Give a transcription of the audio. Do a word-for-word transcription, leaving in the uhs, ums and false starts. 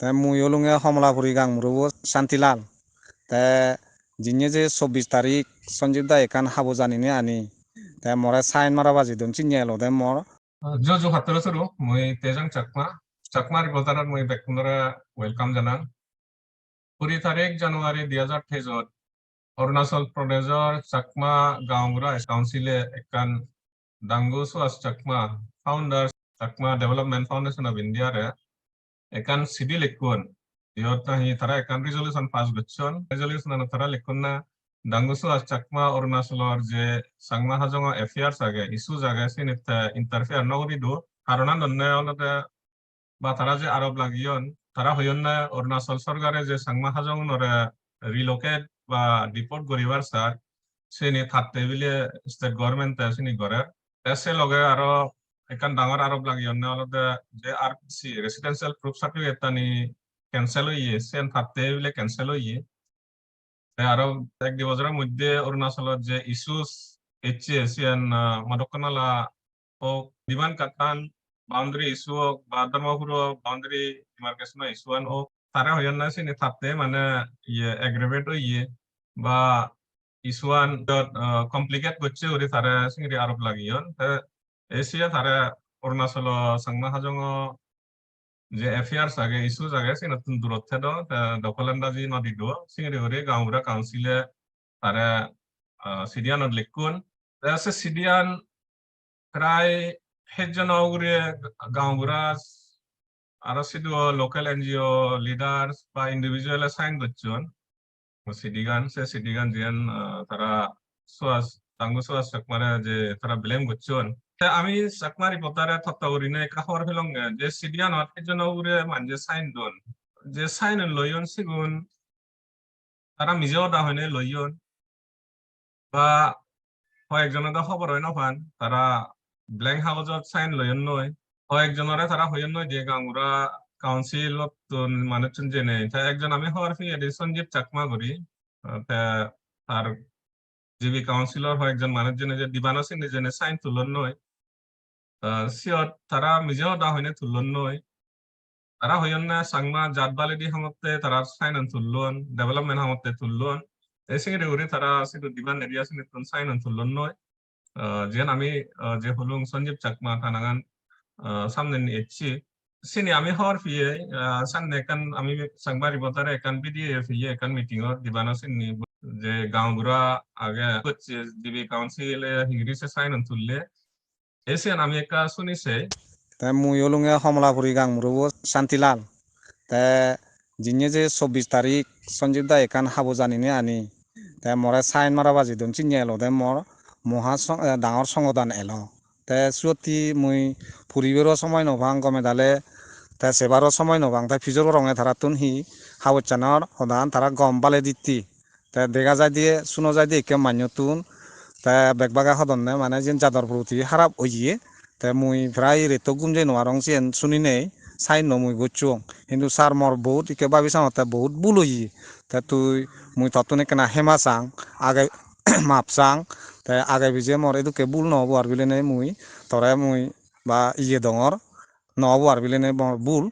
Te mui olunge Homalapuri gang murobo Santilal. Te jinne je chobbish tarik Sanjib dai ekkan haboj aninei ani. Te more sign mara baji don, sinne elode mor. Joju pattoro suru, mui Tejang Chakma. Chakma Reporter-ot mui bekkunore welcome janang. Kuri tarik January dui hajar teijot Arunachal Pradeshor Chakma Gaonbura Council-e ekkan Dangu Suhas Chakma, founder Chakma Development Foundation of India-re ekkan sidi likkon, jiyot nahi tara ekkan resolution pass gocchon. Resolution-anot tara likkon na, Dangu Suhas Chakma Arunachalor je Changma Hajongo affairs age, issues age, sinit te interfere no guri do. Karonan onne olode ba tara je arop lagiyon, tara hoyonne Arunachal sorkare je Changma Hajongunore relocate ba deport guribar sar, sini tatte bile state government-e sini gorer. Te se loge aro ekkan dangor arop lagiyonne olode je R P C, Residential Proof Certificate-tani cancel oye, siyan tatte bile cancel oye. Te aro ek di bojoro moddhe Arunachalot je issues ecche, siyan, ah, Madokkon Nala ok, Diban Kathan boundary issue ok, ba Dharmapuro boundary demarcation issue an ok, tare hoyonne sini tatte mane iye aggravate oye, ba issue an jot, ah, complicate gocche guri tare singiri arop lagiyon. Te ei siye tare Arunachalo Changma Hajongo je affairs age, issues age, sinottun durot thedo, te dokolandaji no dido, singiri guri Gaonbura Council-e tare, ah, sidiyanot likkun. Te se sidiyan prai hejjono ugure Gaonbura aro sidu local N G O leaders ba individual-e sign gocchon. Sidigan, se sidigan jiyan, ah, tara Suhas, Dangu Suhas Chakmare je tara blame gocchon. Te ami Chakma Reporter-e totto gurinei ekka hobor pelonge je sidiganot hejjono ugure manje sign don. Je sign loyon sigun tara mije hoda hoinei loyon. Ba hoyekjone do hobor oi no pan, tara blank hagojot sign loyonnoi. Hoyekjonore tara hoyonnoi je Gaonbura Council-ottun manuchun jenei. Te ekjon ami hobor peyede Sanjib Chakma guri, te tar G B Council-or hoyekjon manuj jenei je dibano sindi jenei sign tulonnoi. Ah, siyot tara mije hoda hoinei tullonnoi. Tara hoyonne Changma jat baledi hamotte tara sign an tullon, development hamotte tullon. Te singiri guri tara sidu diban area sinittun sign an tullonnoi. Ah, jiyan ami, ah, je hulung Sanjib Chakma ta nangan, ah, samne ni ecchi. Sini ami hobor peye, ah, sanne ekkan ami Changma Reporter-e ekkan video peye ekkan meeting-or dibano sindi je Gaonbura age gocche G B Council-e hingiri se sign an tulle. Ei siyan ami ekka suni sei. Te mui olunge Homalapuri gang murobo Santilal. Te jinne je chobbish tarik Sanjib dai ekkan haboj aninei ani. Te more sign mara baji don, sinne elode mor moha song-, eh, dangor songodan elo. Te siyot hi mui puribaro somoi no pang gome dale, te sebaro somoi no pang, te pijor goronge tarattun hi habojsanor hodan tara gom bale ditti. Te dega jaide, suno jaide ikke manjottun, te bek bage hodonne mane jiyen jador proti harap oye. Te mui prai retto gum jei no parong siyen suninei, sign no mui gocchong. Hintu sir, mor bohut ikke babi sangotte bohut bul oye. Te tui, mui tottun ekkena hema sang, age map sang, te age pije mor edukke bul no obo ar bilinei mui tore mui ba iye dongor, no obo ar bilinei mor bul.